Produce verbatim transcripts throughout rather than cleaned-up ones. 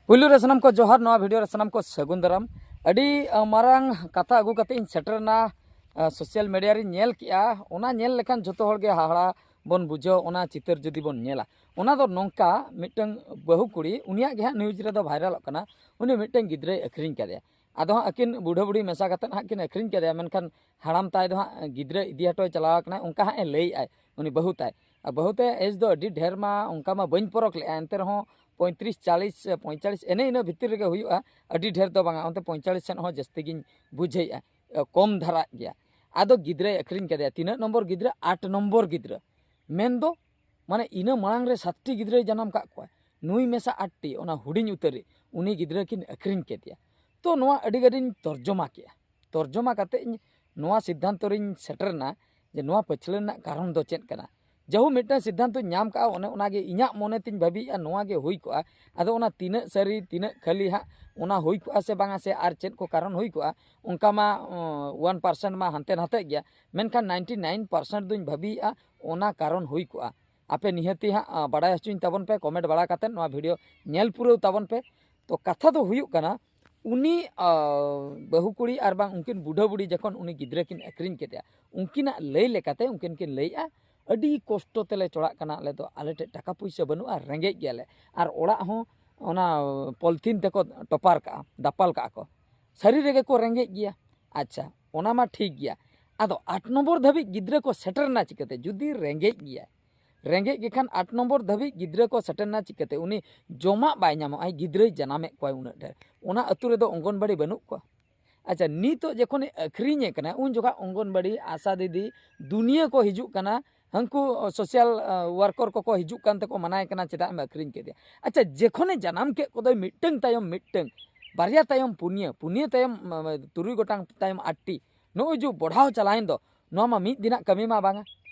ᱯᱩᱭᱞᱩ ᱨᱮ ᱥᱟᱱᱟᱢ ᱠᱚ ᱡᱚᱦᱟᱨ, ᱱᱚᱣᱟ ᱵᱷᱤᱰᱤᱭᱳ ᱨᱮ ᱥᱟᱱᱟᱢ ᱠᱚ ᱥᱟᱹᱜᱩᱱ ᱫᱟᱨᱟᱢ᱾ ᱟᱹᱰᱤ ᱟ, ᱢᱟᱨᱟᱝ ᱠᱟᱛᱷᱟ ᱟᱹᱜᱩ ᱠᱟᱛᱮ ᱤᱧ ᱥᱮᱴᱮᱨ ᱮᱱᱟ᱾ ᱟ, ᱥᱳᱥᱟᱞ ᱢᱤᱰᱤᱭᱟ ᱨᱤᱧ ᱧᱮᱞ ᱠᱮᱜᱼᱟ, ᱚᱱᱟ ᱧᱮᱞ ᱞᱮᱠᱷᱟᱱ ᱡᱷᱚᱛᱚ ᱦᱚᱲ ᱜᱮ ᱦᱟᱦᱟᱲᱟ ᱵᱚᱱ ᱵᱩᱡᱷᱟᱹᱣ, ᱚᱱᱟ ᱪᱤᱛᱟᱹᱨ ᱡᱩᱫᱤ ᱵᱚᱱ ᱧᱮᱞᱟ᱾ ᱚᱱᱟ ᱫᱚ ᱱᱚᱝᱠᱟ, ᱢᱤᱫᱴᱟᱝ ᱵᱟᱹᱦᱩ ᱠᱩᱲᱤ, ᱩᱱᱤᱭᱟᱜ ᱜᱮ ᱦᱟᱸᱜ ᱱᱤᱭᱩᱡᱽ ᱨᱮᱫᱚ ᱵᱷᱟᱭᱨᱟᱞᱚᱜ ᱠᱟᱱᱟ, ᱩᱱᱤ ᱢᱤᱫᱴᱟᱝ ᱜᱤᱫᱽᱨᱟᱹᱭ ᱟᱹᱠᱷᱨᱤᱧ ᱠᱟᱫᱮᱭᱟ᱾ ᱟᱫᱚ ᱦᱟᱸᱜ ᱟᱹᱠᱤᱱ ᱵᱩᱰᱷᱟᱹ ᱵᱩᱲᱦᱤ ᱢᱮᱥᱟ ᱠᱟᱛᱮᱫ ᱦᱟᱸᱜ ᱠᱤᱱ ᱟᱹᱠᱷᱨᱤᱧ ᱠᱟᱫᱮᱭᱟ, ᱢᱮᱱᱠᱷᱟᱱ ᱦᱟᱲᱟᱢ ᱛᱟᱭ ᱫᱚ ᱦᱟᱸᱜ ᱜᱤᱫᱽᱨᱟᱹ ᱤᱫᱤ ᱦᱚᱴᱚᱭ ᱪᱟᱞᱟᱣ ᱠᱟᱱᱟᱭ, ᱚᱱᱠᱟ ᱦᱟᱸᱜ ᱮ ᱞᱟᱹᱭᱮᱫᱼᱟᱭ ᱩᱱᱤ ᱵᱟᱹᱦᱩ ᱛᱟᱭ᱾ ᱟᱨ ᱵᱟᱹᱦᱩ ᱛᱟᱭ ᱮᱡᱽ ᱫᱚ ᱟᱹᱰᱤ ᱰᱷᱮᱨ ᱢᱟ ᱚᱱᱠᱟ ᱢᱟ ᱵᱟᱹᱧ ᱯᱚᱨᱚᱠ ᱞᱮᱫᱼᱟ, ᱮᱱᱛᱮ ᱨᱮᱦᱚᱸ ᱯᱚᱸᱭᱛᱨᱤᱥ, ᱪᱟᱞᱤᱥ, ᱯᱚᱸᱭᱛᱟᱞᱤᱥ ᱮᱱᱮ ᱤᱱᱟᱹ ᱵᱷᱤᱛᱤᱨ ᱨᱮᱜᱮ ᱦᱩᱭᱩᱜᱼᱟ, ᱟᱹᱰᱤ ᱰᱷᱮᱨ ᱫᱚ ᱵᱟᱝᱟ, ᱚᱱᱛᱮ ᱯᱚᱸᱭᱛᱟᱞᱤᱥ ᱥᱮᱫ ᱦᱚᱸ ᱡᱟᱹᱥᱛᱤ ᱜᱤᱧ ᱵᱩᱡᱷᱟᱹᱣᱮᱫᱼᱟ, ᱮ, ᱠᱚᱢ ᱫᱷᱟᱨᱟ ᱜᱮᱭᱟ᱾ ᱟᱫᱚ ᱜᱤᱫᱽᱨᱟᱹᱭ ᱟᱹᱠᱷᱨᱤᱧ ᱠᱟᱫᱮᱭᱟ᱾ ᱛᱤᱱᱟᱹᱜ ᱱᱚᱢᱵᱚᱨ ᱜᱤᱫᱽᱨᱟᱹ? ᱟᱴ ᱱᱚᱢᱵᱚᱨ ᱜᱤᱫᱽᱨᱟᱹ᱾ ᱢᱮᱱᱫᱚ ᱢᱟᱱᱮ ᱤᱱᱟᱹ ᱢᱟᱲᱟᱝ ᱨᱮ ᱥᱟᱛᱴᱤ ᱜᱤᱫᱽᱨᱟᱹᱭ ᱡᱟᱱᱟᱢ ᱠᱟᱜ ᱠᱚᱣᱟ, ᱱᱩᱭ ᱢᱮᱥᱟ ᱟᱴᱴᱤ, ᱚᱱᱟ ᱦᱩᱰᱤᱧ ᱩᱛᱟᱹᱨᱤᱡ, ᱩᱱᱤ ᱜᱤᱫᱽᱨᱟᱹ ᱠᱤᱱ ᱟᱹᱠᱷᱨᱤᱧ ᱠᱮᱫᱮᱭᱟ᱾ ᱛᱚ ᱱᱚᱣᱟ ᱟᱹᱰᱤ ᱜᱟᱱᱤᱧ ᱛᱚᱨᱡᱚᱢᱟ ᱠᱮᱜᱼᱟ᱾ ᱛᱚᱨᱡᱚᱢᱟ ᱠᱟᱛᱮ ᱤᱧ ᱱᱚᱣᱟ ᱥᱤᱫᱽᱫᱷᱟᱱᱛᱚ ᱨᱤᱧ ᱥᱮᱴᱮᱨ ᱮᱱᱟ ᱡᱮ ᱱᱚᱣᱟ ᱯᱟᱹᱪᱷᱞᱟᱹ ᱨᱮᱱᱟᱜ ᱠᱟᱨᱚᱱ ᱫᱚ ᱪᱮᱫ ᱠᱟᱱᱟ᱾ ᱡᱟᱦᱳ, ᱢᱤᱫᱴᱟᱝ ᱥᱤᱫᱽᱫᱷᱟᱱᱛᱚᱧ ᱧᱟᱢ ᱠᱟᱜᱼᱟ, ᱚᱱᱮ ᱚᱱᱟᱜᱮ ᱤᱧᱟᱹᱜ ᱢᱚᱱᱮ ᱛᱤᱧ ᱵᱷᱟᱹᱵᱤᱭᱮᱜᱼᱟ, ᱱᱚᱣᱟ ᱜᱮ ᱦᱩᱭ ᱠᱚᱜᱼᱟ᱾ ᱟᱫᱚ ᱚᱱᱟ ᱛᱤᱱᱟᱹᱜ ᱥᱟᱹᱨᱤ, ᱛᱤᱱᱟᱹᱜ ᱠᱷᱟᱹᱞᱤ ᱦᱟᱸᱜ, ᱚᱱᱟ ᱦᱩᱭ ᱠᱚᱜᱼᱟ ᱥᱮ ᱵᱟᱝᱟ, ᱥᱮ ᱟᱨ ᱪᱮᱫ ᱠᱚ ᱠᱟᱨᱚᱱ ᱦᱩᱭ ᱠᱚᱜᱼᱟ, ᱚᱱᱠᱟ ᱢᱟ, ᱚᱸ, ᱚᱣᱟᱱ ᱯᱟᱨᱥᱮᱱᱴ ᱢᱟ ᱦᱟᱱᱛᱮ ᱱᱟᱛᱮᱜ ᱜᱮᱭᱟ, ᱢᱮᱱᱠᱷᱟᱱ ᱱᱟᱭᱤᱱᱴᱤ ᱱᱟᱭᱤᱱ ᱯᱟᱨᱥᱮᱱᱴ ᱫᱚᱧ ᱵᱷᱟᱹᱵᱤᱭᱮᱜᱼᱟ ᱚᱱᱟ ᱠᱟᱨᱚᱱ ᱦᱩᱭ ᱠᱚᱜᱼᱟ᱾ ᱟᱯᱮ ᱱᱤᱦᱟᱹᱛᱤ ᱦᱟᱸᱜ, ᱟ, ᱵᱟᱲᱟᱭ ᱦᱚᱪᱚᱧ ᱛᱟᱵᱚᱱ ᱯᱮ, ᱠᱚᱢᱮᱱᱴ ᱵᱟᱲᱟ ᱠᱟᱛᱮᱫ ᱱᱚᱣᱟ ᱵᱷᱤᱰᱤᱭᱳ ᱧᱮᱞ ᱯᱩᱨᱟᱹᱣ ᱛᱟᱵᱚᱱ ᱯᱮ᱾ ᱛᱚ ᱠᱟᱛᱷᱟ ᱫᱚ ᱦᱩᱭᱩᱜ ᱠᱟᱱᱟ, ᱩᱱᱤ, ᱟ, ᱵᱟᱹᱦᱩ ᱠᱩᱲᱤ ᱟᱨ ᱵᱟᱝ ᱩᱱᱠᱤᱱ ᱵᱩᱰᱷᱟᱹ ᱵᱩᱲᱦᱤ ᱡᱚᱠᱷᱚᱱ ᱩᱱᱤ ᱜᱤᱫᱽᱨᱟᱹ ᱠᱤᱱ ᱟᱹᱠᱷᱨᱤᱧ ᱠᱮᱫᱮᱭᱟ, ᱩᱱᱠᱤᱱᱟᱜ ᱞᱟᱹᱭ ᱞᱮᱠᱟᱛᱮ ᱩᱱᱠᱤᱱ ᱠᱤᱱ ᱞᱟᱹᱭᱮᱜᱼᱟ, "ᱟᱹᱰᱤ ᱠᱚᱥᱴᱚ ᱛᱮᱞᱮ ᱪᱚᱲᱟᱜ ᱠᱟᱱᱟ, ᱟᱞᱮ ᱫᱚ, ᱟᱞᱮ ᱴᱷᱮᱱ ᱴᱟᱠᱟ ᱯᱩᱭᱥᱟᱹ ᱵᱟᱹᱱᱩᱜᱼᱟ, ᱨᱮᱸᱜᱮᱡ ᱜᱮᱭᱟᱞᱮ, ᱟᱨ ᱚᱲᱟᱜ ᱦᱚᱸ ᱚᱱᱟ ᱯᱚᱞᱛᱷᱤᱱ ᱛᱮᱠᱚ ᱴᱚᱯᱟᱨ ᱠᱟᱜᱼᱟ, ᱫᱟᱯᱟᱞ ᱠᱟᱜᱼᱟ ᱠᱚ, ᱥᱟᱹᱨᱤ ᱨᱮᱜᱮ ᱠᱚ ᱨᱮᱸᱜᱮᱡ ᱜᱮᱭᱟ᱾" ᱟᱪᱪᱷᱟ, ᱚᱱᱟ ᱢᱟ ᱴᱷᱤᱠ ᱜᱮᱭᱟ, ᱟᱫᱚ ᱟᱴ ᱱᱚᱢᱵᱚᱨ ᱫᱷᱟᱹᱵᱤᱡ ᱜᱤᱫᱽᱨᱟᱹ ᱠᱚ ᱥᱮᱴᱮᱨ ᱮᱱᱟ ᱪᱤᱠᱟᱹᱛᱮ? ᱡᱩᱫᱤ ᱨᱮᱸᱜᱮᱡ ᱜᱮᱭᱟᱭ, ᱨᱮᱸᱜᱮᱡ ᱜᱮ ᱠᱷᱟᱱ ᱟᱴ ᱱᱚᱢᱵᱚᱨ ᱫᱷᱟᱹᱵᱤᱡ ᱜᱤᱫᱽᱨᱟᱹ ᱠᱚ ᱥᱮᱴᱮᱨ ᱮᱱᱟ ᱪᱤᱠᱟᱹᱛᱮ? ᱩᱱᱤ ᱡᱚᱢᱟᱜ ᱵᱟᱭ ᱧᱟᱢᱚᱜᱼᱟ, ᱜᱤᱫᱽᱨᱟᱹᱭ ᱡᱟᱱᱟᱢᱮᱫ ᱠᱚᱣᱟᱭ ᱩᱱᱟᱹᱜ ᱰᱷᱮᱨ, ᱚᱱᱟ ᱟᱹᱛᱩ ᱨᱮᱫᱚ ᱚᱝᱜᱚᱱᱵᱟᱲᱤ ᱵᱟᱹᱱᱩᱜ ᱠᱚᱣᱟ᱾ ᱟᱪᱪᱷᱟ, ᱱᱤᱛᱚᱜ ᱡᱚᱠᱷᱚᱱᱮ ᱟᱹᱠᱷᱨᱤᱧᱮ ᱠᱟᱱᱟ, ᱩᱱ ᱡᱚᱠᱷᱟᱜ ᱚᱝᱜᱚᱱᱵᱟᱲᱤ, ᱟᱥᱟ ᱫᱤᱫᱤ, ᱫᱩᱱᱤᱭᱟᱹ ᱠᱚ ᱦᱤᱡᱩᱜ ᱠᱟᱱᱟ, ᱦᱟᱹᱱᱠᱩ ᱥᱳᱥᱟᱞ, ᱟ, ᱣᱟᱨᱠᱟᱨ ᱠᱚᱠᱚ ᱦᱤᱡᱩᱜ ᱠᱟᱱ ᱛᱮᱠᱚ ᱢᱟᱱᱟᱭᱮ ᱠᱟᱱᱟ, "ᱪᱮᱫᱟᱜ ᱮᱢ ᱟᱹᱠᱷᱨᱤᱧ ᱠᱮᱫᱮᱭᱟ?" ᱟᱪᱪᱷᱟ, ᱡᱚᱠᱷᱚᱱᱮ ᱡᱟᱱᱟᱢ ᱠᱮᱫ ᱠᱚᱫᱚᱭ ᱢᱤᱫᱴᱟᱹᱝ ᱛᱟᱭᱚᱢ ᱢᱤᱫᱴᱟᱹᱝ, ᱵᱟᱨᱭᱟ ᱛᱟᱭᱚᱢ ᱯᱩᱱᱭᱟᱹ, ᱯᱩᱱᱭᱟᱹ ᱛᱟᱭᱚᱢ, ᱢ, ᱢ, ᱛᱩᱨᱩᱭ ᱜᱚᱴᱟᱝ ᱛᱟᱭᱚᱢ ᱟᱴᱴᱤ, ᱱᱚᱜᱼᱚᱭ ᱡᱮ ᱵᱚᱲᱦᱟᱣ ᱪᱟᱞᱟᱣᱮᱱ ᱫᱚ, ᱱᱚᱣᱟ ᱢᱟ ᱢᱤᱫ ᱫᱤᱱᱟᱜ ᱠᱟᱹᱢᱤ ᱢᱟ ᱵᱟᱝᱟ᱾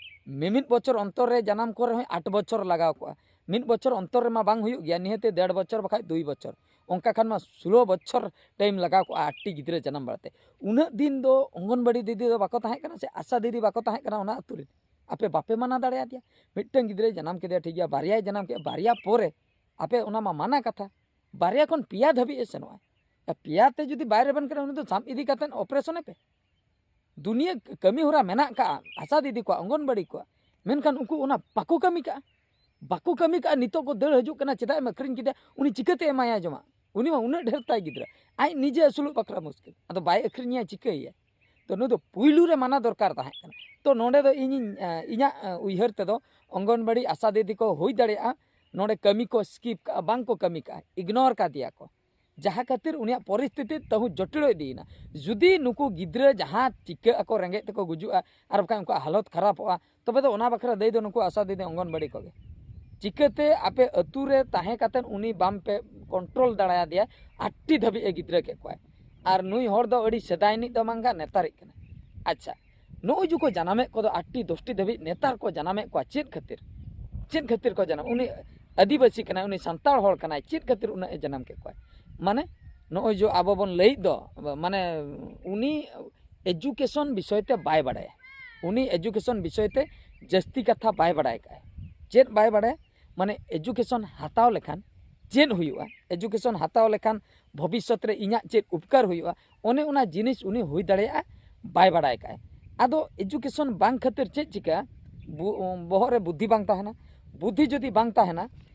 ᱢᱤᱢᱤᱫ ᱵᱚᱪᱷᱚᱨ ᱚᱱᱛᱚᱨ ᱨᱮ ᱡᱟᱱᱟᱢ ᱠᱚᱨᱮ ᱦᱚᱸ ᱟᱴ ᱵᱚᱪᱷᱚᱨ ᱞᱟᱜᱟᱣ ᱠᱚᱜᱼᱟ᱾ ᱢᱤᱫ ᱵᱚᱪᱷᱚᱨ ᱚᱱᱛᱚᱨ ᱨᱮᱢᱟ ᱵᱟᱝ ᱦᱩᱭᱩᱜ ᱜᱮᱭᱟ, ᱱᱤᱦᱟᱹᱛ ᱰᱮᱲ ᱵᱚᱪᱷᱚᱨ ᱵᱟᱠᱷᱟᱡ ᱫᱩᱭ ᱵᱚᱪᱷᱚᱨ᱾ ᱚᱱᱠᱟ ᱠᱷᱟᱱ ᱢᱟ ᱥᱳᱞᱳ ᱵᱚᱪᱷᱚᱨ ᱴᱟᱭᱤᱢ ᱞᱟᱜᱟᱣ ᱠᱚᱜᱼᱟ ᱟᱴᱴᱤ ᱜᱤᱫᱽᱨᱟᱹ ᱡᱟᱱᱟᱢ ᱵᱟᱲᱟᱛᱮ᱾ ᱩᱱᱟᱹᱜ ᱫᱤᱱ ᱫᱚ ᱚᱝᱜᱚᱱᱵᱟᱲᱤ ᱫᱤᱫᱤ ᱫᱚ ᱵᱟᱠᱚ ᱛᱟᱦᱮᱸ ᱠᱟᱱᱟ ᱥᱮ ᱟᱥᱟ ᱫᱤᱫᱤ ᱵᱟᱠᱚ ᱛᱟᱦᱮᱸ ᱠᱟᱱᱟ ᱚᱱᱟ ᱟᱹᱛᱩ ᱨᱮ? ᱟᱯᱮ ᱵᱟᱯᱮ ᱢᱟᱱᱟ ᱫᱟᱲᱮᱭᱟᱫᱮᱭᱟ? ᱢᱤᱫᱴᱟᱝ ᱜᱤᱫᱽᱨᱟᱹᱭ ᱡᱟᱱᱟᱢ ᱠᱮᱫᱮᱭᱟ, ᱴᱷᱤᱠ ᱜᱮᱭᱟ, ᱵᱟᱨᱭᱟᱭ ᱡᱟᱱᱟᱢ ᱠᱮᱫ, ᱵᱟᱨᱭᱟ ᱯᱚᱨᱮ ᱟᱯᱮ ᱚᱱᱟ ᱢᱟ ᱢᱟᱱᱟ ᱠᱟᱛᱷᱟ᱾ ᱵᱟᱨᱭᱟ ᱠᱷᱚᱱ ᱯᱮᱭᱟ ᱫᱷᱟᱹᱵᱤᱡ ᱮ ᱥᱮᱱᱚᱜᱼᱟ᱾ ᱟᱨ ᱯᱮᱭᱟ ᱛᱮ ᱡᱩᱫᱤ ᱵᱟᱭ ᱨᱮᱵᱮᱱ ᱠᱟᱱᱟ, ᱩᱱᱤ ᱫᱚ ᱥᱟᱵ ᱤᱫᱤ ᱠᱟᱛᱮᱫ ᱚᱯᱟᱨᱮᱥᱚᱱᱮ ᱯᱮ᱾ ᱫᱩᱱᱤᱭᱟᱹ ᱠᱟᱹᱢᱤ ᱦᱚᱨᱟ ᱢᱮᱱᱟᱜ ᱠᱟᱜᱼᱟ, ᱟᱥᱟ ᱫᱤᱫᱤ ᱠᱚᱣᱟᱜ, ᱚᱝᱜᱚᱱᱵᱟᱲᱤ ᱠᱚᱣᱟᱜ, ᱢᱮᱱᱠᱷᱟᱱ ᱩᱱᱠᱩ ᱚᱱᱟ ᱵᱟᱠᱚ ᱠᱟᱹᱢᱤ ᱠᱟᱜᱼᱟ᱾ ᱵᱟᱠᱚ ᱠᱟᱹᱢᱤ ᱠᱟᱜᱼᱟ, ᱱᱤᱛᱚᱜ ᱠᱚ ᱫᱟᱹᱲ ᱦᱤᱡᱩᱜ ᱠᱟᱱᱟ, ᱪᱮᱫᱟᱜ ᱮᱢ ᱟᱹᱠᱷᱨᱤᱧ ᱠᱮᱫᱟ? ᱩᱱᱤ ᱪᱤᱠᱟᱹᱛᱮ ᱮᱢᱟᱭᱟ ᱡᱚᱢᱟᱜ? ᱩᱱᱤ ᱢᱟ ᱩᱱᱟᱹᱜ ᱰᱷᱮᱨ ᱛᱟᱭ ᱜᱤᱫᱽᱨᱟᱹ, ᱟᱡ ᱱᱤᱡᱮ ᱟᱹᱥᱩᱞᱚᱜ ᱵᱟᱠᱷᱨᱟ ᱢᱩᱥᱠᱤᱞ, ᱟᱫᱚ ᱵᱟᱭ ᱟᱹᱠᱷᱨᱤᱧᱮᱭᱟ, ᱪᱤᱠᱟᱹᱭᱮᱭᱟ? ᱛᱚ ᱱᱩᱭ ᱫᱚ ᱯᱩᱭᱞᱩ ᱨᱮ ᱢᱟᱱᱟ ᱫᱚᱨᱠᱟᱨ ᱛᱟᱦᱮᱸ ᱠᱟᱱᱟ᱾ ᱛᱚ ᱱᱚᱰᱮ ᱫᱚ ᱤᱧᱤᱧ, ᱮᱸ, ᱤᱧᱟᱹᱜ, ᱮᱸ, ᱩᱭᱦᱟᱹᱨ ᱛᱮᱫᱚ ᱚᱝᱜᱚᱱᱵᱟᱲᱤ ᱟᱥᱟ ᱫᱤᱫᱤ ᱠᱚ ᱦᱩᱭ ᱫᱟᱲᱮᱭᱟᱜᱼᱟ ᱱᱚᱰᱮ ᱠᱟᱹᱢᱤ ᱠᱚ ᱥᱠᱤᱯ ᱠᱟᱜᱼᱟ, ᱵᱟᱝ ᱠᱚ ᱠᱟᱹᱢᱤ ᱠᱟᱜᱼᱟ, ᱤᱜᱽᱱᱳᱨ ᱠᱟᱫᱮᱭᱟ ᱠᱚ, ᱡᱟᱦᱟᱸ ᱠᱷᱟᱹᱛᱤᱨ ᱩᱱᱤᱭᱟᱜ ᱯᱚᱨᱤᱥᱛᱷᱤᱛᱤ ᱛᱟᱹᱦᱩ ᱡᱚᱴᱤᱲ ᱤᱫᱤᱭᱮᱱᱟ᱾ ᱡᱩᱫᱤ ᱱᱩᱠᱩ ᱜᱤᱫᱽᱨᱟᱹ ᱡᱟᱦᱟᱸ ᱪᱤᱠᱟᱹᱜ ᱟᱠᱚ, ᱨᱮᱸᱜᱮᱡ ᱛᱮᱠᱚ ᱜᱩᱡᱩᱜᱼᱟ, ᱟᱨ ᱵᱟᱠᱷᱟᱱ ᱩᱱᱠᱩᱣᱟᱜ ᱦᱟᱞᱚᱛ ᱠᱷᱟᱨᱟᱯᱚᱜᱼᱟ, ᱛᱚᱵᱮ ᱫᱚ ᱚᱱᱟ ᱵᱟᱠᱷᱨᱟ ᱫᱟᱹᱭ ᱫᱚ ᱱᱩᱠᱩ ᱟᱥᱟ ᱫᱤᱫᱤ, ᱚᱝᱜᱚᱱᱵᱟᱲᱤ ᱠᱚᱜᱮ᱾ ᱪᱤᱠᱟᱹᱛᱮ ᱟᱯᱮ ᱟᱹᱛᱩ ᱨᱮ ᱛᱟᱦᱮᱸ ᱠᱟᱛᱮᱫ ᱩᱱᱤ ᱵᱟᱢ ᱯᱮ ᱠᱚᱱᱴᱨᱳᱞ ᱫᱟᱲᱮᱭᱟᱫᱮᱭᱟ? ᱟᱴᱴᱤ ᱫᱷᱟᱹᱵᱤᱡ ᱮ ᱜᱤᱫᱽᱨᱟᱹ ᱠᱮᱫ ᱠᱚᱣᱟᱭ᱾ ᱟᱨ ᱱᱩᱭ ᱦᱚᱲ ᱫᱚ ᱟᱹᱰᱤ ᱥᱮᱫᱟᱭ ᱨᱤᱱᱤᱡ ᱫᱚ ᱵᱟᱝ ᱠᱟᱱᱟ, ᱱᱮᱛᱟᱨᱤᱡ ᱠᱟᱱᱟ᱾ ᱟᱪᱪᱷᱟ, ᱱᱚᱜᱼᱚᱭ ᱡᱮ ᱠᱚ ᱡᱟᱱᱟᱢᱮᱫ ᱠᱚᱫᱚ ᱟᱴᱴᱤ ᱫᱚᱥᱴᱤ ᱫᱷᱟᱹᱵᱤᱡ ᱱᱮᱛᱟᱨ ᱠᱚ ᱡᱟᱱᱟᱢᱮᱫ ᱠᱚᱣᱟ, ᱪᱮᱫ ᱠᱷᱟᱹᱛᱤᱨ? ᱪᱮᱫ ᱠᱷᱟᱹᱛᱤᱨ ᱠᱚ ᱡᱟᱱᱟᱢ? ᱩᱱᱤ ᱟᱹᱫᱤᱵᱟᱹᱥᱤ ᱠᱟᱱᱟᱭ, ᱩᱱᱤ ᱥᱟᱱᱛᱟᱲ ᱦᱚᱲ ᱠᱟᱱᱟᱭ, ᱪᱮᱫ ᱠᱷᱟᱹᱛᱤᱨ ᱩᱱᱟᱹᱜ ᱮ ᱡᱟᱱᱟᱢ ᱠᱮᱫ ᱠᱚᱣᱟᱭ? ᱢᱟᱱᱮ ᱱᱚᱜᱼᱚᱭ ᱡᱮ ᱟᱵᱚ ᱵᱚᱱ ᱞᱟᱹᱭᱮᱫ ᱫᱚ, ᱢᱟᱱᱮ ᱩᱱᱤ ᱮᱡᱩᱠᱮᱥᱚᱱ ᱵᱤᱥᱚᱭ ᱛᱮ ᱵᱟᱭ ᱵᱟᱲᱟᱭᱟ, ᱩᱱᱤ ᱮᱡᱩᱠᱮᱥᱚᱱ ᱵᱤᱥᱚᱭ ᱛᱮ ᱡᱟᱹᱥᱛᱤ ᱠᱟᱛᱷᱟ ᱵᱟᱭ ᱵᱟᱲᱟᱭ ᱠᱟᱜᱼᱟᱭ᱾ ᱪᱮᱫ ᱵᱟᱭ ᱵᱟᱲᱟᱭᱟ? ᱢᱟᱱᱮ ᱮᱡᱩᱠᱮᱥᱚᱱ ᱦᱟᱛᱟᱣ ᱞᱮᱠᱷᱟᱱ ᱪᱮᱫ ᱦᱩᱭᱩᱜᱼᱟ, ᱮᱡᱩᱠᱮᱥᱚᱱ ᱦᱟᱛᱟᱣ ᱞᱮᱠᱷᱟᱱ ᱵᱷᱚᱵᱤᱥᱥᱚᱛ ᱨᱮ ᱤᱧᱟᱹᱜ ᱪᱮᱫ ᱩᱯᱠᱟᱨ ᱦᱩᱭᱩᱜᱼᱟ, ᱚᱱᱮ ᱚᱱᱟ ᱡᱤᱱᱤᱥ ᱩᱱᱤ ᱦᱩᱭ ᱫᱟᱲᱮᱭᱟᱜᱼᱟ, ᱵᱟᱭ ᱵᱟᱲᱟᱭ ᱠᱟᱜᱼᱟᱭ᱾ ᱟᱫᱚ ᱮᱡᱩᱠᱮᱥᱚᱱ ᱵᱟᱝ ᱠᱷᱟᱹᱛᱤᱨ ᱪᱮᱫ ᱪᱤᱠᱟᱹᱜᱼᱟ? ᱵᱚ-, ᱵᱚᱦᱚᱜ ᱨᱮ ᱵᱩᱫᱽᱫᱷᱤ ᱵᱟᱝ ᱛᱟᱦᱮᱱᱟ᱾ ᱵᱩᱫᱽᱫᱷᱤ ᱡᱩᱫᱤ ᱵᱟᱝ ᱛᱟᱦᱮᱱᱟ,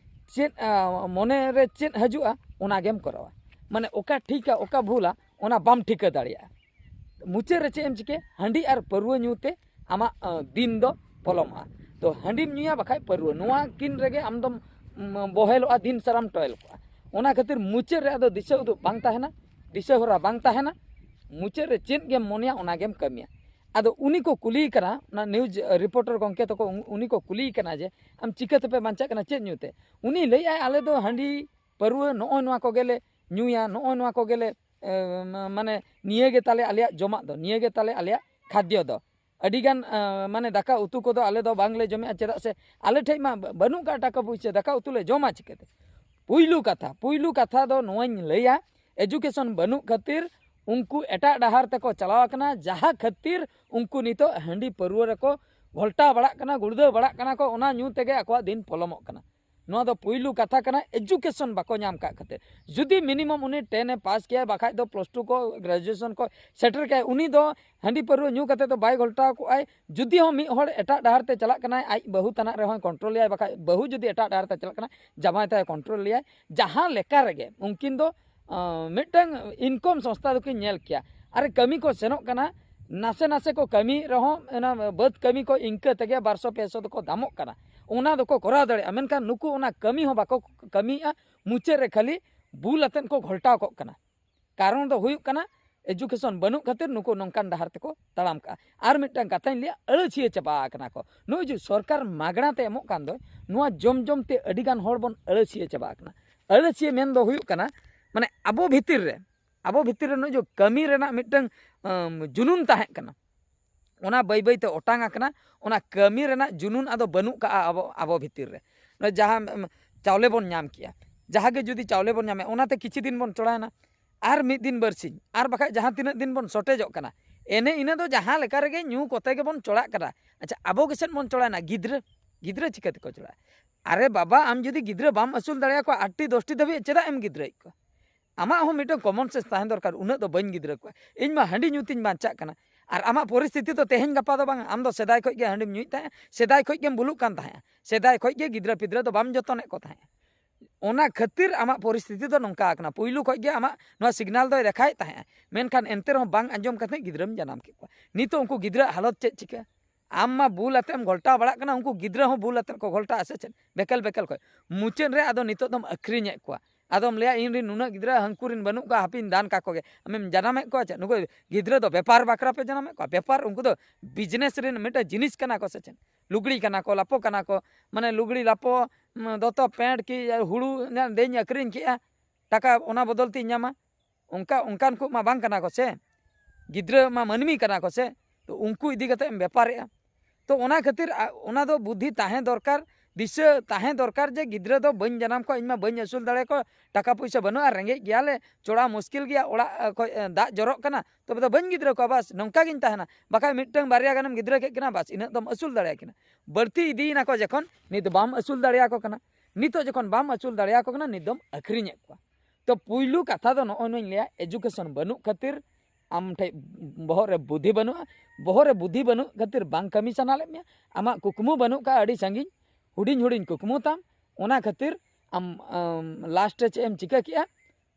ᱪᱮᱫ, ᱟ, ᱢᱚᱱᱮ ᱨᱮ ᱪᱮᱫ ᱦᱤᱡᱩᱜᱼᱟ, ᱚᱱᱟ ᱜᱮᱢ ᱠᱚᱨᱟᱣᱟ᱾ ᱢᱟᱱᱮ ᱚᱠᱟ ᱴᱷᱤᱠᱟ, ᱚᱠᱟ ᱵᱷᱩᱞᱟ, ᱚᱱᱟ ᱵᱟᱢ ᱴᱷᱤᱠᱟᱹ ᱫᱟᱲᱮᱭᱟᱜᱼᱟ᱾ ᱢᱩᱪᱟᱹᱫ ᱨᱮ ᱪᱮᱫ ᱮᱢ ᱪᱤᱠᱟᱹᱭᱟ? ᱦᱟᱺᱰᱤ ᱟᱨ ᱯᱟᱹᱨᱣᱟᱹ ᱧᱩ ᱛᱮ ᱟᱢᱟᱜ, ᱟ, ᱫᱤᱱ ᱫᱚ ᱯᱚᱞᱚᱢᱚᱜᱼᱟ᱾ ᱛᱚ ᱦᱟᱺᱰᱤᱢ ᱧᱩᱭᱟ, ᱵᱟᱠᱷᱟᱡ ᱯᱟᱹᱨᱣᱟᱹ, ᱱᱚᱣᱟ ᱠᱤᱱ ᱨᱮᱜᱮ ᱟᱢ ᱫᱚᱢ, ᱩᱢ, ᱵᱚᱦᱮᱞᱚᱜᱼᱟ, ᱫᱤᱱ ᱥᱟᱨᱟᱢ ᱴᱚᱭᱮᱞ ᱠᱚᱜᱼᱟ᱾ ᱚᱱᱟ ᱠᱷᱟᱹᱛᱤᱨ ᱢᱩᱪᱟᱹᱫ ᱨᱮ ᱟᱫᱚ ᱫᱤᱥᱟᱹ ᱩᱫᱩᱜ ᱵᱟᱝ ᱛᱟᱦᱮᱱᱟ, ᱫᱤᱥᱟᱹ ᱦᱚᱨᱟ ᱵᱟᱝ ᱛᱟᱦᱮᱱᱟ᱾ ᱢᱩᱪᱟᱹᱫ ᱨᱮ ᱪᱮᱫ ᱜᱮᱢ ᱢᱚᱱᱮᱭᱟ, ᱚᱱᱟ ᱜᱮᱢ ᱠᱟᱹᱢᱤᱭᱟ᱾ ᱟᱫᱚ ᱩᱱᱤ ᱠᱚ ᱠᱩᱞᱤᱭᱮ ᱠᱟᱱᱟ, ᱚᱱᱟ ᱱᱤᱭᱩᱡᱽ ᱨᱤᱯᱳᱨᱴᱟᱨ ᱜᱚᱢᱠᱮ ᱛᱟᱠᱚ, ᱩᱱ-, ᱩᱱᱤ ᱠᱚ ᱠᱩᱞᱤᱭᱮ ᱠᱟᱱᱟ ᱡᱮ, "ᱟᱢ ᱪᱤᱠᱟᱹ ᱛᱮᱯᱮ ᱵᱟᱧᱪᱟᱜ ᱠᱟᱱᱟ, ᱪᱮᱫ ᱧᱩ ᱛᱮ?" ᱩᱱᱤ ᱞᱟᱹᱭᱮᱫᱼᱟᱭ, "ᱟᱞᱮ ᱫᱚ ᱦᱟᱺᱰᱤ, ᱯᱟᱹᱨᱣᱟᱹ, ᱱᱚᱜᱼᱚᱭ ᱱᱚᱣᱟ ᱠᱚᱜᱮᱞᱮ ᱧᱩᱭᱟ, ᱱᱚᱜᱼᱚᱭ ᱱᱚᱣᱟ ᱠᱚᱜᱮᱞᱮ, ᱮ, ᱢᱟ-, ᱢᱟᱱᱮ ᱱᱤᱭᱟᱹ ᱜᱮ ᱛᱟᱞᱮ ᱟᱞᱮᱭᱟᱜ ᱡᱚᱢᱟᱜ ᱫᱚ, ᱱᱤᱭᱟᱹ ᱜᱮ ᱛᱟᱞᱮ ᱟᱞᱮᱭᱟᱜ ᱠᱷᱟᱫᱽᱭᱚ ᱫᱚ᱾ ᱟᱹᱰᱤᱜᱟᱱ, ᱮ, ᱢᱟᱱᱮ ᱫᱟᱠᱟ ᱩᱛᱩ ᱠᱚᱫᱚ ᱟᱞᱮ ᱫᱚ ᱵᱟᱝᱞᱮ ᱡᱚᱢᱮᱜᱼᱟ, ᱪᱮᱫᱟᱜ ᱥᱮ ᱟᱞᱮ ᱴᱷᱮᱡ ᱢᱟ ᱵᱟ-, ᱵᱟᱹᱱᱩᱜ ᱠᱟᱜ ᱴᱟᱠᱟ ᱯᱩᱭᱥᱟᱹ, ᱫᱟᱠᱟ ᱩᱛᱩ ᱞᱮ ᱡᱚᱢᱟ ᱪᱤᱠᱟᱹᱛᱮ?" ᱯᱩᱭᱞᱩ ᱠᱟᱛᱷᱟ, ᱯᱩᱭᱞᱩ ᱠᱟᱛᱷᱟ ᱫᱚ ᱱᱚᱣᱟᱧ ᱞᱟᱹᱭᱟ, ᱮᱡᱩᱠᱮᱥᱚᱱ ᱵᱟᱹᱱᱩᱜ ᱠᱷᱟᱹᱛᱤᱨ ᱩᱱᱠᱩ ᱮᱴᱟᱜ ᱰᱟᱦᱟᱨ ᱛᱮᱠᱚ ᱪᱟᱞᱟᱣ ᱟᱠᱟᱱᱟ, ᱡᱟᱦᱟᱸ ᱠᱷᱟᱹᱛᱤᱨ ᱩᱱᱠᱩ ᱱᱤᱛᱚᱜ ᱦᱟᱺᱰᱤ ᱯᱟᱹᱨᱣᱟᱹ ᱨᱮᱠᱚ ᱜᱷᱚᱞᱴᱟᱣ ᱵᱟᱲᱟᱜ ᱠᱟᱱᱟ, ᱜᱩᱲᱫᱟᱹᱣ ᱵᱟᱲᱟᱜ ᱠᱟᱱᱟ ᱠᱚ, ᱚᱱᱟ ᱧᱩ ᱛᱮᱜᱮ ᱟᱠᱚᱣᱟᱜ ᱫᱤᱱ ᱯᱚᱞᱚᱢᱚᱜ ᱠᱟᱱᱟ᱾ ᱱᱚᱣᱟ ᱫᱚ ᱯᱩᱭᱞᱩ ᱠᱟᱛᱷᱟ ᱠᱟᱱᱟ, education ᱵᱟᱠᱚ ᱧᱟᱢ ᱠᱟᱜ ᱠᱷᱟᱹᱛᱤᱨ᱾ ᱡᱩᱫᱤ minimum ᱩᱱᱤ ten ᱮ ᱯᱟᱥ ᱠᱮᱭᱟᱭ, ᱵᱟᱠᱷᱟᱡ ᱫᱚ plus two ᱠᱚ, graduation ᱠᱚ ᱥᱮᱴᱮᱨ ᱠᱮᱭᱟᱭ, ᱩᱱᱤ ᱫᱚ ᱦᱟᱺᱰᱤ ᱯᱟᱹᱨᱣᱟᱹ ᱧᱩ ᱠᱟᱛᱮ ᱫᱚ ᱵᱟᱭ ᱜᱷᱚᱞᱴᱟᱣ ᱠᱚᱜᱼᱟᱭ᱾ ᱡᱩᱫᱤ ᱦᱚᱸ ᱢᱤᱫ ᱦᱚᱲ ᱮᱴᱟᱜ ᱰᱟᱦᱟᱨ ᱛᱮ ᱪᱟᱞᱟᱜ ᱠᱟᱱᱟᱭ, ᱟᱡ ᱵᱟᱹᱦᱩ ᱛᱟᱱᱟᱜ ᱨᱮᱦᱚᱸᱭ control ᱮᱭᱟᱭ, ᱵᱟᱠᱷᱟᱡ ᱵᱟᱹᱦᱩ ᱡᱩᱫᱤ ᱮᱴᱟᱜ ᱰᱟᱦᱟᱨ ᱛᱮ ᱪᱟᱞᱟᱜ ᱠᱟᱱᱟᱭ, ᱡᱟᱢᱟᱭ ᱛᱟᱭ control ᱮᱭᱟᱭ, ᱡᱟᱦᱟᱸ ᱞᱮᱠᱟ ᱨᱮᱜᱮ ᱩᱱᱠᱤᱱ ᱫᱚ, ᱟᱸ, ᱢᱤᱫᱴᱟᱝ income ᱥᱚᱝᱥᱛᱷᱟ ᱫᱚᱠᱤᱱ ᱧᱮᱞ ᱠᱮᱭᱟ᱾ ᱟᱨ ᱠᱟᱹᱢᱤ ᱠᱚ ᱥᱮᱱᱚᱜ ᱠᱟᱱᱟ, ᱱᱟᱥᱮ ᱱᱟᱥᱮ ᱠᱚ ᱠᱟᱹᱢᱤᱭᱮᱫ ᱨᱮᱦᱚᱸ ᱚᱱᱟ ᱵᱟᱹᱫᱽ ᱠᱟᱹᱢᱤ ᱠᱚ ᱤᱱᱠᱟᱹ ᱛᱮᱜᱮ ᱵᱟᱨᱥᱚ ᱯᱮᱥᱚ ᱫᱚᱠᱚ ᱫᱟᱢᱚᱜ ᱠᱟᱱᱟ, ᱚᱱᱟ ᱫᱚᱠᱚ ᱠᱚᱨᱟᱣ ᱫᱟᱲᱮᱭᱟᱜᱼᱟ᱾ ᱢᱮᱱᱠᱷᱟᱱ ᱱᱩᱠᱩ ᱚᱱᱟ ᱠᱟᱹᱢᱤ ᱦᱚᱸ ᱵᱟᱠᱚ ᱠᱟᱹᱢᱤᱭᱮᱫᱼᱟ, ᱢᱩᱪᱟᱹᱫ ᱨᱮ ᱠᱷᱟᱹᱞᱤ ᱵᱩᱞ ᱟᱛᱮᱫ ᱠᱚ ᱜᱷᱚᱞᱴᱟᱣ ᱠᱚᱜ ᱠᱟᱱᱟ᱾ ᱠᱟᱨᱚᱱ ᱫᱚ ᱦᱩᱭᱩᱜ ᱠᱟᱱᱟ education ᱵᱟᱹᱱᱩᱜ ᱠᱷᱟᱹᱛᱤᱨ ᱱᱩᱠᱩ ᱱᱚᱝᱠᱟᱱ ᱰᱟᱦᱟᱨ ᱛᱮᱠᱚ ᱛᱟᱲᱟᱢ ᱠᱟᱜᱼᱟ᱾ ᱟᱨ ᱢᱤᱫᱴᱟᱝ ᱠᱟᱛᱷᱟᱧ ᱞᱟᱹᱭᱟ, ᱟᱹᱲᱟᱹᱥᱤᱭᱟᱹ ᱪᱟᱵᱟ ᱟᱠᱟᱱᱟ ᱠᱚ᱾ ᱱᱚᱜᱼᱚᱭ ᱡᱮ ᱥᱚᱨᱠᱟᱨ ᱢᱟᱜᱽᱱᱟ ᱛᱮ ᱮᱢᱚᱜ ᱠᱟᱱ ᱫᱚ, ᱱᱚᱣᱟ ᱡᱚᱢ ᱡᱚᱢ ᱛᱮ ᱟᱹᱰᱤ ᱜᱟᱱ ᱦᱚᱲ ᱵᱚᱱ ᱟᱹᱲᱟᱹᱥᱤᱭᱟᱹ ᱪᱟᱵᱟ ᱟᱠᱟᱱᱟ᱾ ᱟᱹᱲᱟᱹᱥᱤᱭᱟᱹ ᱢᱮᱱ ᱫᱚ ᱦᱩᱭᱩᱜ ᱠᱟᱱᱟ, ᱢᱟᱱᱮ ᱟᱵᱚ ᱵᱷᱤᱛᱤᱨ ᱨᱮ, ᱟᱵᱚ ᱵᱷᱤᱛᱤᱨ ᱨᱮ ᱱᱚᱜᱼᱚᱭ ᱡᱮ ᱠᱟᱹᱢᱤ ᱨᱮᱱᱟᱜ ᱢᱤᱫᱴᱟᱝ, ᱟᱢ, ᱡᱩᱱᱩᱱ ᱛᱟᱦᱮᱸ ᱠᱟᱱᱟ, ᱚᱱᱟ ᱵᱟᱹᱭ ᱵᱟᱹᱭ ᱛᱮ ᱚᱴᱟᱝ ᱟᱠᱟᱱᱟ᱾ ᱚᱱᱟ ᱠᱟᱹᱢᱤ ᱨᱮᱱᱟᱜ ᱡᱩᱱᱩᱱ ᱟᱫᱚ ᱵᱟᱹᱱᱩᱜ ᱠᱟᱜᱼᱟ ᱟᱵᱚ, ᱟᱵᱚ ᱵᱷᱤᱛᱤᱨ ᱨᱮ᱾ ᱱᱚᱜᱼᱚᱭ ᱡᱟᱦᱟᱸ, ᱟᱢ, ᱪᱟᱣᱞᱮ ᱵᱚᱱ ᱧᱟᱢ ᱠᱮᱜᱼᱟ, ᱡᱟᱦᱟᱸ ᱜᱮ ᱡᱩᱫᱤ ᱪᱟᱣᱞᱮ ᱵᱚᱱ ᱧᱟᱢᱮᱫ, ᱚᱱᱟᱛᱮ ᱠᱤᱪᱷᱩ ᱫᱤᱱ ᱵᱚᱱ ᱪᱚᱲᱟᱭᱮᱱᱟ, ᱟᱨ ᱢᱤᱫ ᱫᱤᱱ ᱵᱟᱨᱥᱤᱧ, ᱟᱨ ᱵᱟᱠᱷᱟᱡ ᱡᱟᱦᱟᱸ ᱛᱤᱱᱟᱹᱜ ᱫᱤᱱ ᱵᱚᱱ ᱥᱚᱴᱮᱡᱚᱜ ᱠᱟᱱᱟ, ᱮᱱᱮ ᱤᱱᱟᱹ ᱫᱚ ᱡᱟᱦᱟᱸ ᱞᱮᱠᱟ ᱨᱮᱜᱮ ᱧᱩ ᱠᱚᱛᱮ ᱜᱮᱵᱚᱱ ᱪᱚᱲᱟᱜ ᱠᱟᱱᱟ᱾ ᱟᱪᱪᱷᱟ, ᱟᱵᱚ ᱜᱮᱥᱮᱫ ᱵᱚᱱ ᱪᱚᱲᱟᱭᱮᱱᱟ, ᱜᱤᱫᱽᱨᱟᱹ, ᱜᱤᱫᱽᱨᱟᱹ ᱪᱤᱠᱟᱹ ᱛᱮᱠᱚ ᱪᱚᱲᱟᱜᱼᱟ? ᱟᱨᱮ ᱵᱟᱵᱟ, ᱟᱢ ᱡᱩᱫᱤ ᱜᱤᱫᱽᱨᱟᱹ ᱵᱟᱢ ᱟᱹᱥᱩᱞ ᱫᱟᱲᱮᱭᱟᱠᱚᱣᱟ ᱟᱴᱴᱤ ᱫᱚᱥᱴᱤ ᱫᱷᱟᱹᱵᱤᱡ, ᱪᱮᱫᱟᱜ ᱮᱢ ᱜᱤᱫᱽᱨᱟᱹᱭᱮᱫ ᱠᱚᱣᱟ? ᱟᱢᱟᱜ ᱦᱚᱸ ᱢᱤᱫᱴᱟᱝ common sense ᱛᱟᱦᱮᱸ ᱫᱚᱨᱠᱟᱨ, ᱩᱱᱟᱹᱜ ᱫᱚ ᱵᱟᱹᱧ ᱜᱤᱫᱽᱨᱟᱹ ᱠᱚᱣᱟ, ᱤᱧ ᱢᱟ ᱦᱟᱺᱰᱤ ᱧᱩ ᱛᱤᱧ ᱵᱟᱧᱪᱟᱜ ᱠᱟᱱᱟ᱾ ᱟᱨ ᱟᱢᱟᱜ ᱯᱚᱨᱤᱥᱛᱷᱤᱛᱤ ᱫᱚ ᱛᱮᱦᱮᱧ ᱜᱟᱯᱟ ᱫᱚ ᱵᱟᱝ, ᱟᱢ ᱫᱚ ᱥᱮᱫᱟᱭ ᱠᱷᱚᱡ ᱜᱮ ᱦᱟᱺᱰᱤᱢ ᱧᱩᱭᱮᱫ ᱛᱟᱦᱮᱸᱜᱼᱟ, ᱥᱮᱫᱟᱭ ᱠᱷᱚᱡ ᱜᱮᱢ ᱵᱩᱞᱩᱜ ᱠᱟᱱ ᱛᱟᱦᱮᱸᱜᱼᱟ, ᱥᱮᱫᱟᱭ ᱠᱷᱚᱡ ᱜᱮ ᱜᱤᱫᱽᱨᱟᱹ ᱯᱤᱫᱽᱨᱟᱹ ᱫᱚ ᱵᱟᱢ ᱡᱚᱛᱚᱱᱮᱫ ᱠᱚ ᱛᱟᱦᱮᱸᱜᱼᱟ᱾ ᱚᱱᱟ ᱠᱷᱟᱹᱛᱤᱨ ᱟᱢᱟᱜ ᱯᱚᱨᱤᱥᱛᱷᱤᱛᱤ ᱫᱚ ᱱᱚᱝᱠᱟ ᱟᱠᱟᱱᱟ᱾ ᱯᱩᱭᱞᱩ ᱠᱷᱚᱡ ᱜᱮ ᱟᱢᱟᱜ ᱱᱚᱣᱟ signal ᱫᱚᱭ ᱫᱮᱠᱷᱟᱭᱮᱫ ᱛᱟᱦᱮᱸᱜᱼᱟ, ᱢᱮᱱᱠᱷᱟᱱ ᱮᱱᱛᱮ ᱨᱮᱦᱚᱸ ᱵᱟᱝ ᱟᱸᱡᱚᱢ ᱠᱟᱛᱮ ᱜᱤᱫᱽᱨᱟᱹᱢ ᱡᱟᱱᱟᱢ ᱠᱮᱫ ᱠᱚᱣᱟ᱾ ᱱᱤᱛᱚᱜ ᱩᱱᱠᱩ ᱜᱤᱫᱽᱨᱟᱹᱣᱟᱜ ᱦᱟᱞᱚᱛ ᱪᱮᱫ ᱪᱤᱠᱟᱹ? ᱟᱢ ᱢᱟ ᱵᱩᱞ ᱟᱛᱮᱢ ᱜᱷᱚᱞᱴᱟᱣ ᱵᱟᱲᱟᱜ ᱠᱟᱱᱟ, ᱩᱱᱠᱩ ᱜᱤᱫᱽᱨᱟᱹ ᱦᱚᱸ ᱵᱩᱞ ᱟᱛᱮ ᱠᱚ ᱜᱷᱚᱞᱴᱟᱜᱼᱟ ᱥᱮ ᱪᱮᱫ? ᱵᱮᱠᱮᱞ ᱵᱮᱠᱮᱞ ᱠᱷᱚᱡ ᱢᱩᱪᱟᱹᱫ ᱨᱮ ᱟᱫᱚ ᱱᱤᱛᱚᱜ ᱫᱚᱢ ᱟᱹᱠᱷᱨᱤᱧᱮᱫ ᱠᱚᱣᱟ᱾ ᱟᱫᱚᱢ ᱞᱟᱹᱭᱟ, "ᱤᱧ ᱨᱮᱱ ᱱᱩᱱᱟᱹᱜ ᱜᱤᱫᱽᱨᱟᱹ, ᱦᱟᱹᱱᱠᱩ ᱨᱮᱱ ᱵᱟᱹᱱᱩᱜ ᱠᱚᱣᱟ, ᱦᱟᱯᱮᱧ ᱫᱟᱱ ᱠᱟᱠᱚ ᱜᱮ᱾" ᱟᱢᱮᱢ ᱡᱟᱱᱟᱢᱮᱫ ᱠᱚᱣᱟ ᱪᱮᱫ? ᱱᱩᱠᱩ ᱜᱤᱫᱽᱨᱟᱹ ᱫᱚ ᱵᱮᱯᱟᱨ ᱵᱟᱠᱷᱨᱟ ᱯᱮ ᱡᱟᱱᱟᱢᱮᱫ ᱠᱚᱣᱟ? ᱵᱮᱯᱟᱨ, ᱩᱱᱠᱩ ᱫᱚ business ᱨᱮᱱ ᱢᱤᱫᱴᱮᱱ ᱡᱤᱱᱤᱥ ᱠᱟᱱᱟ ᱠᱚ ᱥᱮ ᱪᱮᱫ? ᱞᱩᱜᱽᱲᱤ ᱠᱟᱱᱟ ᱠᱚ, ᱞᱟᱯᱚ ᱠᱟᱱᱟ ᱠᱚ, ᱢᱟᱱᱮ ᱞᱩᱜᱽᱲᱤ ᱞᱟᱯᱚ, ᱩᱢ, ᱫᱚᱛᱚ ᱯᱮᱱᱴ ᱠᱤ ᱦᱩᱲᱩ ᱫᱮᱧ ᱟᱹᱠᱷᱨᱤᱧ ᱠᱮᱜᱼᱟ, ᱴᱟᱠᱟ ᱚᱱᱟ ᱵᱚᱫᱚᱞ ᱛᱤᱧ ᱧᱟᱢᱟ, ᱚᱱᱠᱟ, ᱚᱱᱠᱟᱱ ᱠᱚ ᱢᱟ ᱵᱟᱝ ᱠᱟᱱᱟ ᱠᱚ ᱥᱮ, ᱜᱤᱫᱽᱨᱟᱹ ᱢᱟ ᱢᱟᱹᱱᱢᱤ ᱠᱟᱱᱟ ᱠᱚ ᱥᱮ, ᱛᱚ ᱩᱱᱠᱩ ᱤᱫᱤ ᱠᱟᱛᱮ ᱮᱢ ᱵᱮᱯᱟᱨᱮᱜᱼᱟ᱾ ᱛᱚ ᱚᱱᱟ ᱠᱷᱟᱹᱛᱤᱨ, ᱟ, ᱚᱱᱟ ᱫᱚ ᱵᱩᱫᱽᱫᱷᱤ ᱛᱟᱦᱮᱸ ᱫᱚᱨᱠᱟᱨ, ᱫᱤᱥᱟᱹ ᱛᱟᱦᱮᱸ ᱫᱚᱨᱠᱟᱨ ᱡᱮ ᱜᱤᱫᱽᱨᱟᱹ ᱫᱚ ᱵᱟᱹᱧ ᱡᱟᱱᱟᱢ ᱠᱚᱣᱟ, ᱤᱧ ᱢᱟ ᱵᱟᱹᱧ ᱟᱹᱥᱩᱞ ᱫᱟᱲᱮ ᱠᱚᱣᱟ, ᱴᱟᱠᱟ ᱯᱩᱭᱥᱟᱹ ᱵᱟᱹᱱᱩᱜᱼᱟ, ᱨᱮᱸᱜᱮᱡ ᱜᱮᱭᱟᱞᱮ, ᱪᱚᱲᱟ ᱢᱩᱥᱠᱤᱞ ᱜᱮᱭᱟ, ᱚᱲᱟᱜ, ᱟ, ᱠᱷᱚᱡ, ᱟ, ᱫᱟᱜ ᱡᱚᱨᱚᱜ ᱠᱟᱱᱟ, ᱛᱚᱵᱮ ᱫᱚ ᱵᱟᱹᱧ ᱜᱤᱫᱽᱨᱟᱹ ᱠᱚᱣᱟ, ᱵᱟᱥ ᱱᱚᱝᱠᱟ ᱜᱤᱧ ᱛᱟᱦᱮᱱᱟ᱾ ᱵᱟᱠᱷᱟᱡ ᱢᱤᱫᱴᱟᱝ ᱵᱟᱨᱭᱟ ᱜᱟᱱᱮᱢ ᱜᱤᱫᱽᱨᱟᱹ ᱠᱮᱫ ᱠᱤᱱᱟ, ᱵᱟᱥ ᱤᱱᱟᱹᱜ ᱫᱚᱢ ᱟᱹᱥᱩᱞ ᱫᱟᱲᱮᱭᱟᱠᱤᱱᱟ᱾ ᱵᱟᱹᱲᱛᱤ ᱤᱫᱤᱭᱮᱱᱟ ᱠᱚ ᱡᱚᱠᱷᱚᱱ, ᱱᱤᱛ ᱵᱟᱢ ᱟᱹᱥᱩᱞ ᱫᱟᱲᱮᱭᱟᱠᱚ ᱠᱟᱱᱟ, ᱱᱤᱛᱚᱜ ᱡᱚᱠᱷᱚᱱ ᱵᱟᱢ ᱟᱹᱥᱩᱞ ᱫᱟᱲᱮᱭᱟᱠᱚ ᱠᱟᱱᱟ, ᱱᱤᱛ ᱫᱚᱢ ᱟᱹᱠᱷᱨᱤᱧᱮᱫ ᱠᱚᱣᱟ᱾ ᱛᱚ ᱯᱩᱭᱞᱩ ᱠᱟᱛᱷᱟ ᱫᱚ ᱱᱚᱜᱼᱚᱭ ᱱᱚᱣᱟᱧ ᱞᱟᱹᱭᱟ, ᱮᱡᱩᱠᱮᱥᱚᱱ ᱵᱟᱹᱱᱩᱜ ᱠᱷᱟᱹᱛᱤᱨ ᱟᱢ ᱴᱷᱮᱡ ᱵᱚᱦᱚᱜ ᱨᱮ ᱵᱩᱫᱷᱤ ᱵᱟᱹᱱᱩᱜᱼᱟ᱾ ᱵᱚᱦᱚᱜ ᱨᱮ ᱵᱩᱫᱷᱤ ᱵᱟᱹᱱᱩᱜ ᱠᱷᱟᱹᱛᱤᱨ ᱵᱟᱝ ᱠᱟᱹᱢᱤ ᱥᱟᱱᱟ ᱞᱮᱫ ᱢᱮᱭᱟ, ᱟᱢᱟᱜ ᱠᱩᱠᱢᱩ ᱵᱟᱹᱱᱩᱜ ᱠᱟᱜᱼᱟ ᱟᱹᱰᱤ ᱥᱟᱺᱜᱤᱧ, ᱦᱩᱰᱤᱧ ᱦᱩᱰᱤᱧ ᱠᱩᱠᱢᱩ ᱛᱟᱢ, ᱚᱱᱟ ᱠᱷᱟᱹᱛᱤᱨ ᱟᱢ ᱞᱟᱥᱴ ᱨᱮ ᱪᱮᱫ ᱮᱢ ᱪᱤᱠᱟᱹ ᱠᱮᱜᱼᱟ?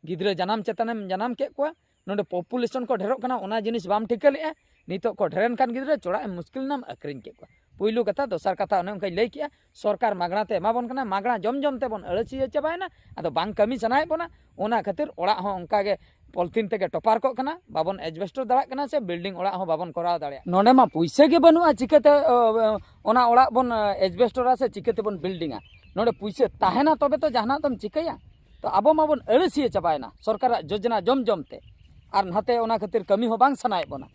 ᱜᱤᱫᱽᱨᱟᱹ ᱡᱟᱱᱟᱢ ᱪᱮᱛᱟᱱᱮᱢ ᱡᱟᱱᱟᱢ ᱠᱮᱫ ᱠᱚᱣᱟ, ᱱᱚᱰᱮ ᱯᱚᱯᱩᱞᱮᱥᱚᱱ ᱠᱚ ᱰᱷᱮᱨᱚᱜ ᱠᱟᱱᱟ, ᱚᱱᱟ ᱡᱤᱱᱤᱥ ᱵᱟᱢ ᱴᱷᱤᱠᱟᱹ ᱞᱮᱜᱼᱟ᱾ ᱱᱤᱛᱚᱜ ᱠᱚ ᱰᱷᱮᱨᱮᱱ ᱠᱷᱟᱱ ᱜᱤᱫᱽᱨᱟᱹ ᱪᱚᱲᱟᱜ ᱮᱢ ᱢᱩᱥᱠᱤᱞ ᱮᱱᱟᱢ, ᱟᱹᱠᱷᱨᱤᱧ ᱠᱮᱫ ᱠᱚᱣᱟ᱾ ᱯᱩᱭᱞᱩ ᱠᱟᱛᱷᱟ᱾ ᱫᱚᱥᱟᱨ ᱠᱟᱛᱷᱟ, ᱚᱱᱮ ᱚᱱᱠᱟᱧ ᱞᱟᱹᱭ ᱠᱮᱜᱼᱟ, ᱥᱚᱨᱠᱟᱨ ᱢᱟᱜᱽᱱᱟ ᱛᱮ ᱮᱢᱟ ᱵᱚᱱ ᱠᱟᱱᱟ, ᱢᱟᱜᱽᱱᱟ ᱡᱚᱢ ᱡᱚᱢ ᱛᱮᱵᱚᱱ ᱟᱹᱲᱟᱹᱥᱤᱭᱟᱹ ᱪᱟᱵᱟᱭᱮᱱᱟ, ᱟᱫᱚ ᱵᱟᱝ ᱠᱟᱹᱢᱤ ᱥᱟᱱᱟᱭᱮᱫ ᱵᱚᱱᱟ᱾ ᱚᱱᱟ ᱠᱷᱟᱹᱛᱤᱨ ᱚᱲᱟᱜ ᱦᱚᱸ ᱚᱱᱠᱟ ᱜᱮ ᱯᱚᱞᱛᱷᱤᱱ ᱛᱮᱜᱮ ᱴᱚᱯᱟᱨ ᱠᱚᱜ ᱠᱟᱱᱟ, ᱵᱟᱵᱚᱱ ᱮᱡᱵᱮᱥᱴᱚᱨ ᱫᱟᱲᱮᱭᱟᱜ ᱠᱟᱱᱟ, ᱥᱮ ᱵᱤᱞᱰᱤᱝ ᱚᱲᱟᱜ ᱦᱚᱸ ᱵᱟᱵᱚᱱ ᱠᱚᱨᱟᱣ ᱫᱟᱲᱮᱭᱟᱜ᱾ ᱱᱚᱰᱮ ᱢᱟ ᱯᱩᱭᱥᱟᱹ ᱜᱮ ᱵᱟᱹᱱᱩᱜᱼᱟ, ᱪᱤᱠᱟᱹᱛᱮ ᱚ, ᱚᱱᱟ ᱚᱲᱟᱜ ᱵᱚᱱ ᱮᱡᱵᱮᱥᱴᱚᱨᱟ ᱥᱮ ᱪᱤᱠᱟᱹ ᱛᱮᱵᱚᱱ ᱵᱤᱞᱰᱤᱝᱟ? ᱱᱚᱰᱮ ᱯᱩᱭᱥᱟᱹ ᱛᱟᱦᱮᱱᱟ ᱛᱚᱵᱮ ᱛᱚ ᱡᱟᱦᱟᱱᱟᱜ ᱫᱚᱢ ᱪᱤᱠᱟᱹᱭᱟ᱾ ᱛᱚ ᱟᱵᱚ ᱢᱟᱵᱚᱱ ᱟᱹᱲᱟᱹᱥᱤᱭᱟᱹ ᱪᱟᱵᱟᱭᱮᱱᱟ ᱥᱚᱨᱠᱟᱨᱟᱜ ᱡᱳᱡᱚᱱᱟ ᱡᱚᱢ ᱡᱚᱢ ᱛᱮ, ᱟᱨ ᱱᱟᱛᱮ ᱚᱱᱟ ᱠᱷᱟᱹᱛᱤᱨ ᱠᱟᱹᱢᱤ ᱦᱚᱸ ᱵᱟᱝ ᱥᱟᱱᱟᱭᱮᱫ ᱵᱚᱱᱟ᱾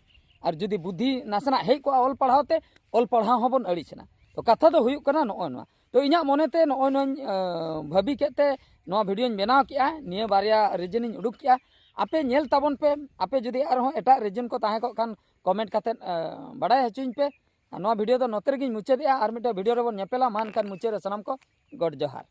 ᱟᱨ ᱡᱩᱫᱤ ᱵᱩᱫᱷᱤ ᱱᱟᱥᱮᱱᱟᱜ ᱦᱮᱡ ᱠᱚᱜᱼᱟ ᱚᱞ ᱯᱟᱲᱦᱟᱣ ᱛᱮ, ᱚᱞ ᱯᱟᱲᱦᱟᱣ ᱦᱚᱸᱵᱚᱱ ᱟᱹᱲᱤᱥᱮᱱᱟ᱾ ᱛᱚ ᱠᱟᱛᱷᱟ ᱫᱚ ᱦᱩᱭᱩᱜ ᱠᱟᱱᱟ ᱱᱚᱜᱼᱚᱭ ᱱᱚᱣᱟ᱾ ᱛᱚ ᱤᱧᱟᱹᱜ ᱢᱚᱱᱮᱛᱮ ᱱᱚᱜᱼᱚᱭ ᱱᱚᱣᱟᱧ ᱟᱸ, ᱵᱷᱟᱹᱵᱤ ᱠᱮᱫ ᱛᱮ ᱱᱚᱣᱟ ᱵᱷᱤᱰᱤᱭᱳᱧ ᱵᱮᱱᱟᱣ ᱠᱮᱜᱼᱟ᱾ ᱱᱤᱭᱟᱹ ᱵᱟᱨᱭᱟ ᱨᱤᱡᱮᱱᱤᱧ ᱩᱰᱩᱠ ᱠᱮᱜᱼᱟ᱾ ᱟᱯᱮ ᱧᱮᱞ ᱛᱟᱵᱚᱱ ᱯᱮ, ᱟᱯᱮ ᱡᱩᱫᱤ ᱟᱨᱦᱚᱸ ᱮᱴᱟᱜ ᱨᱤᱡᱮᱱ ᱠᱚ ᱛᱟᱦᱮᱸ ᱠᱚᱜ ᱠᱷᱟᱱ ᱠᱚᱢᱮᱱᱴ ᱠᱟᱛᱮᱫ ᱟᱸ, ᱵᱟᱲᱟᱭ ᱦᱚᱪᱚᱧ ᱯᱮ᱾ ᱟᱨ ᱱᱚᱣᱟ ᱵᱷᱤᱰᱤᱭᱳ ᱫᱚ ᱱᱚᱛᱮ ᱨᱮᱜᱮᱧ ᱢᱩᱪᱟᱹᱫᱮᱜᱼᱟ᱾ ᱟᱨ ᱢᱤᱫᱴᱟᱝ ᱵᱷᱤᱰᱤᱭᱳ ᱨᱮᱵᱚᱱ ᱧᱮᱯᱮᱞᱟ᱾ ᱢᱟ ᱮᱱᱠᱷᱟᱱ ᱢᱩᱪᱟᱹᱫ ᱨᱮ ᱥᱟᱱᱟᱢ ᱠᱚ ᱜᱚᱰ ᱡᱚᱦᱟᱨ᱾